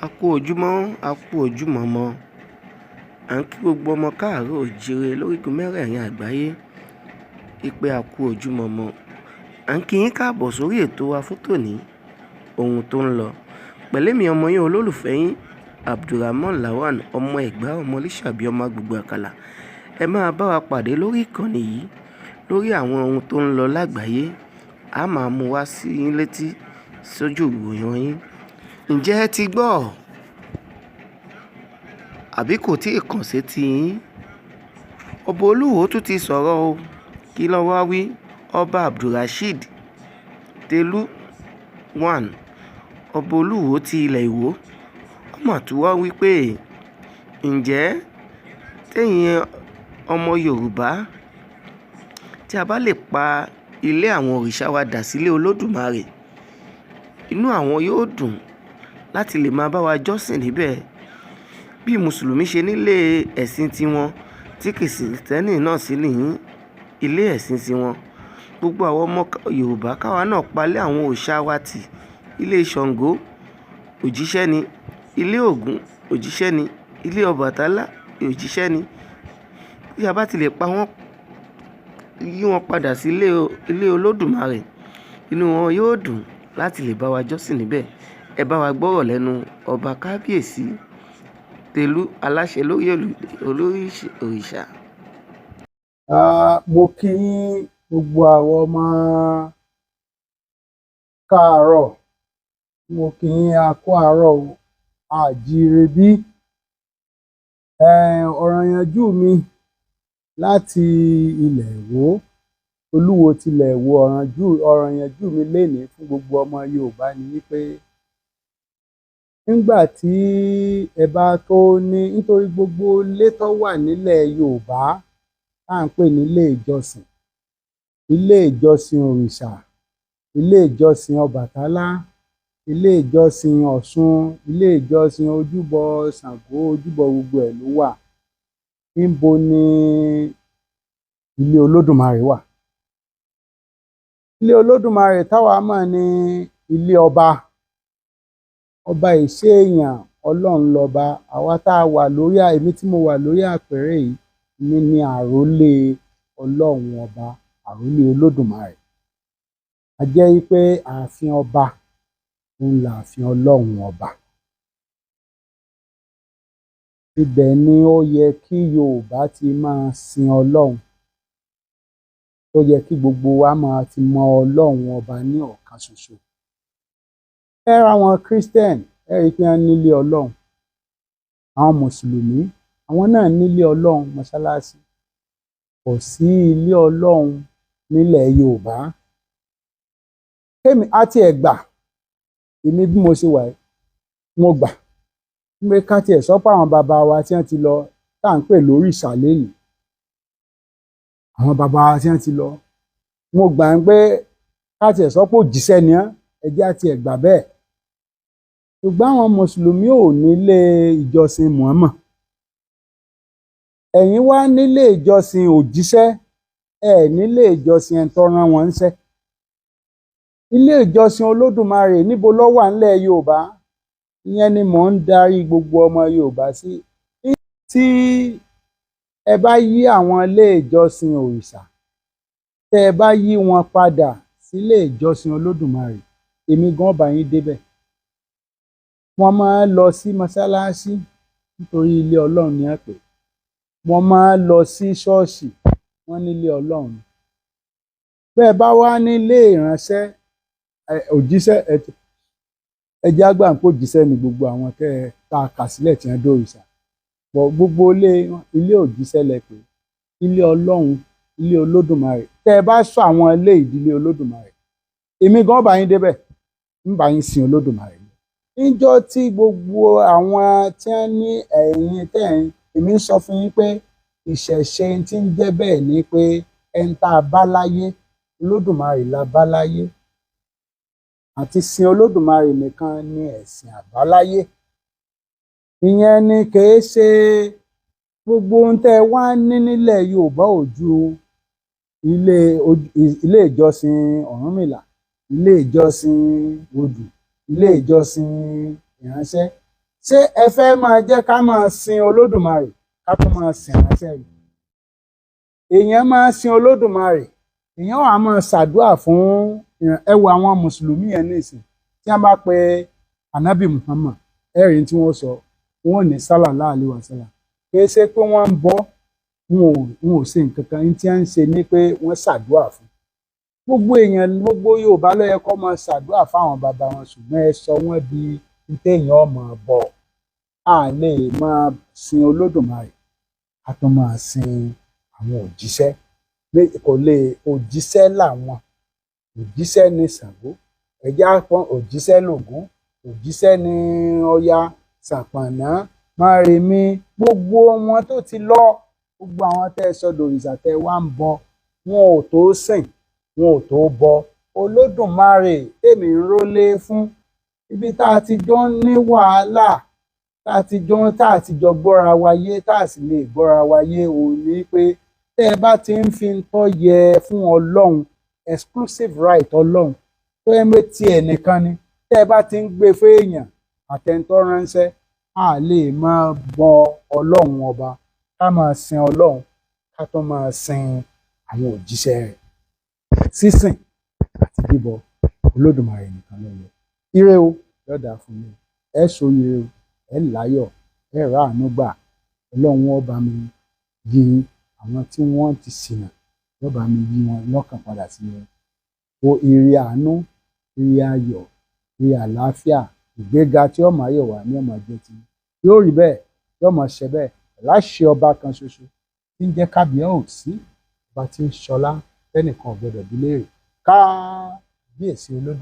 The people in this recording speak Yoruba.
A kú ojúmọ́, a kú ojúmọmọ. À ń kí gbogbo ọmọ káàárọ̀ oòjíire lórígun mẹ́rẹ̀ẹ̀rin àgbáyé wípé a kú ojúmọmọ. À ń kí yín káàbọ̀ sórí ètò wa fún tòní, ohun tó ń lọ. Pẹ̀lú èmi ọmọ yín olólùfẹ́ yín, Abdulrahman Lawan, ọmọ Ẹ̀gbá, ọmọ Lísàbí, ọmọ agbègbè Àkàlà. Ẹ máa bá wa pàdé lórí ìkànnì yìí, lórí àwọn ohun tó ń lọ lágbàáyé. A máa mú wá sí yín létí sójú ìwòran yín. Ǹjẹ́ ẹ ti gbọ́? Àbí kò tíì kàn sétí yín? Ọba Olúwo tún ti sọ̀rọ̀ o. Kí ló wá wí? Ọba Abdulrasheed Telu I, Ọba Olúwo ti ilẹ̀ Ìwó, ó mà tún wá wí pé ǹjẹ́ tẹ̀yin ọmọ Yorùbá tí a bá lè pa ilé àwọn òrìṣà wa dà sílé Olódùmarè, inú àwọn yóò dùn láti lè máa bá wa jọ́sìn níbẹ̀. Bí Mùsùlùmí ṣe nílé ẹ̀sìn tiwọn, tí Kìrìsìtẹ́nì náà sì ní ilé ẹ̀sìn tiwọn. Gbogbo àwọn ọmọ Yorùbá káwa náà palẹ̀ àwọn òòṣà wa tì. Ilé Ṣàngó òjíṣẹ́ ni, ilé Ògún òjíṣẹ́ ni, ilé Ọbàtálá òjíṣẹ́ ni. Bí a bá ti lè pa wọ́n, yí wọn padà sí ilé Olódùmarè, inú wọn yóò dùn láti lè bá wa jọ́sìn níbẹ̀. Ẹ bá wa gbọ́rọ̀ lẹ́nu Ọba Kábíyèsí Telu Aláṣẹ lórí òrìṣà. Mo kí gbogbo àwọn ọmọ káàárọ̀, mo kí yín a kú àárọ̀ o, àjíire bí. Ọ̀rọ̀ ìyànjú mi láti ilẹ̀ Ìwó, Olúwo tilẹ̀ Ìwó, ọ̀rọ̀ ìyànjú mi lénìí fún gbogbo ọmọ Yorùbá ni wípé nígbà tí ẹ bá tó ní, nítorí gbogbo ilé tó wà nílẹ̀ Yorùbá tá à ń pè ní ilé ìjọsìn, ilé ìjọsìn òrìṣà, ilé ìjọsìn Ọbàtálá, ilé ìjọsìn Ọ̀ṣun, ilé ìjọsìn ojúbọ Ṣàngó, ojúbọ gbogbo ẹ̀ ló wà. Níbo ni ilé Olódùmarè wà? Ilé Olódùmarè táwa mọ̀ ní ilé ọba. Ọba ìṣe èèyàn, Ọlọ́run lọ́ba. Àwa tá a wà lórí, èmi tí mo wà lórí àpèrè yìí, èmi ni àrólé Ọlọ́run ọba, àrólé Olódùmarè. A jẹ́ wípé ààfin ọba òun lààfin Ọlọ́run ọba. Ibẹ̀ ni ó yẹ kí Yorùbá ti máa sin Ọlọ́run. Ó yẹ kí gbogbo wa máa ti mọ Ọlọ́run ọba ní ọ̀kan ṣoṣo. Ẹ ra àwọn Christian, ẹ rí i pé wọ́n nílé Ọlọ́run. Àwọn Mùsùlùmí, àwọn náà nílé Ọlọ́run, mọ́ṣáláṣí. Kò sí ilé Ọlọ́run nílẹ̀ Yorùbá. Kémi á tiẹ̀ gbà, èmi bí mo ṣe wà yìí, mo gbà pé ká tiẹ̀ sọ pé àwọn bàbá wa tí wọ́n ti lọ, tá à ń pè lórìṣà lénìí, àwọn bàbá wa tí wọ́n ti lọ, mo gbà ń pé ká tiẹ̀ sọ pé òjíṣẹ́ ni wọ́n, ẹ jẹ́ á tiẹ̀ gbà bẹ́ẹ̀. Ṣùgbọ́n àwọn Mùsùlùmí ò nílé ìjọsìn Muhammad. Ẹ̀yin wá nílé ìjọsìn òjíṣẹ́, ẹ nílé ìjọsìn ẹni tó rán wọn níṣẹ́. Ilé ìjọsìn Olódùmarè níbo ló wà nílẹ̀ Yorùbá? Ìyẹn ni mò ń darí gbogbo ọmọ Yorùbá sí. Tí ẹ bá yí àwọn ilé ìjọsìn òrìṣà, tẹ́ ẹ bá yí wọn padà sílé ìjọsìn Olódùmarè, èmi gan bá yín débẹ̀. Wọ́n máa ń lọ sí mọ́ṣáláṣí nítorí ilé Ọlọ́run ni wọ́n pè é. Wọ́n máa ń lọ sí ṣọ́ọ̀ṣì, wọ́n nílé Ọlọ́run. Bẹ́ẹ̀ bá wá nílé ìránṣẹ́, òjíṣẹ́, ẹ jẹ́ á gbà pé òjíṣẹ́ ni gbogbo àwọn tẹ́ ẹ tá a kà sílẹ̀ tí wọ́n dórìṣà. Bọ̀ gbogbo ilé òjíṣẹ́ lẹ pè é, ilé Ọlọ́run, ilé Olódùmarè. Tẹ́ ẹ bá sọ àwọn ilé ìdílé Olódùmarè, èmi gan bá yín débẹ̀, ń bá yín sin Olódùmarè. Níjọ́ tí gbogbo àwọn tí wọ́n ní ẹ̀yin tẹ́ ẹ̀ ń, èmi ń sọ fún yín pé ìṣẹ̀ṣe tí ń jẹ́ bẹ́ẹ̀ ni pé ẹni tá a bá láyé, Olódùmarè la bá láyé. Àti sin Olódùmarè nìkan ni ẹ̀sìn àbáláyé. Ìyẹn ni kìí ṣe gbogbo ohun tẹ́ ẹ wá ní nílẹ̀ Yorùbá ò ju ilé ìjọsìn Ọ̀rúnmìlà, ilé ìjọsìn Odù, ilé ìjọsìn ìránṣẹ́. Ṣé ẹ fẹ́ máa jẹ́ ká máa sin Olódùmarè ká tó máa sìn ránṣẹ́ yìí? Èèyàn máa sin Olódùmarè, èèyàn wà máa ṣàdúà fún. Ẹ wo àwọn mùsùlùmí yẹn nísìn, tí wọ́n bá pe Anabi Muhammad, ẹ̀rín tí wọ́n sọ, wọ́n ò ní sallallahu alaihi wasallam. Kì í ṣe pé wọ́n ń bọ́, wọn ò ṣe nǹkan kan. Ní tí wọ́n ń ṣe ni pé wọ́n ṣàdúà fún gbogbo èèyàn. Gbogbo Yorùbá ló yẹ kó máa ṣàdúà fáwọn bàbá wọn, ṣùgbọ́n ẹ sọ wọ́n di téèyàn ọmọ bọ̀. A lè máa sin Olódùmarè a tún máa sin àwọn òjíṣẹ́, kò lè. Òjíṣẹ́ làwọn, òjíṣẹ́ ní Ṣàngó, ẹ̀já pọ́n, òjíṣẹ́ lògún, òjíṣẹ́ ní Ọya, Ṣàpọ̀nná, Máremí, gbogbo wọn tó ti lọ, gbogbo àwọn tẹ́ ẹ sọ dòrìṣà tẹ́ ẹ wá ń bọ, wọn ò tó sìn, wọn ò tó bọ. Olódùmarè tèmi ń rólé fún, ibi tá a ti jọ ń ní wàhálà, tá a ti jọ gbọ́ra wa yé, tá a sì lè gbọ́ra wa yé, òun ni pé tẹ́ ẹ bá ti ń fi tọ́ yẹ fún Ọlọ́run, exclusive right Ọlọ́run tó yẹ pé tiẹ̀ nìkan ni, tẹ́ ẹ bá ti ń gbé fún èèyàn àtẹ̀ntọ́ ránṣẹ́, a lè máa bọ Ọlọ́run ọba, ká máa sin Ọlọ́run, ká tó máa sin àwọn òjíṣẹ́ rẹ̀. Sísìn àti bíbọ, Olódùmarè nìkan ló yẹ. Ire o, yọ̀dà fún mi, ẹ sóríire o, ẹ láyọ̀, ẹ ráàánú gbà. Ọlọ́run ó bá mi yí àwọn tí wọ́n ti ṣìnà, yóò bá mi yí wọn lọ́kàn padà sí ẹ o. Ire àánú, ire ayọ̀, ire àlàáfíà, ìgbéga tí ó máa yọ̀ wá ní ọmọ jẹ́ ti yóò rí bẹ́ẹ̀, yóò máa ṣe bẹ́ẹ̀ láṣẹ ọba kan ṣoṣo tí ń jẹ́ kábíyèsí, ọba tí ń ṣọlá tẹ́nìkan ò gbọdọ̀ bí léèrè, kábíyèsí Olódùmarè.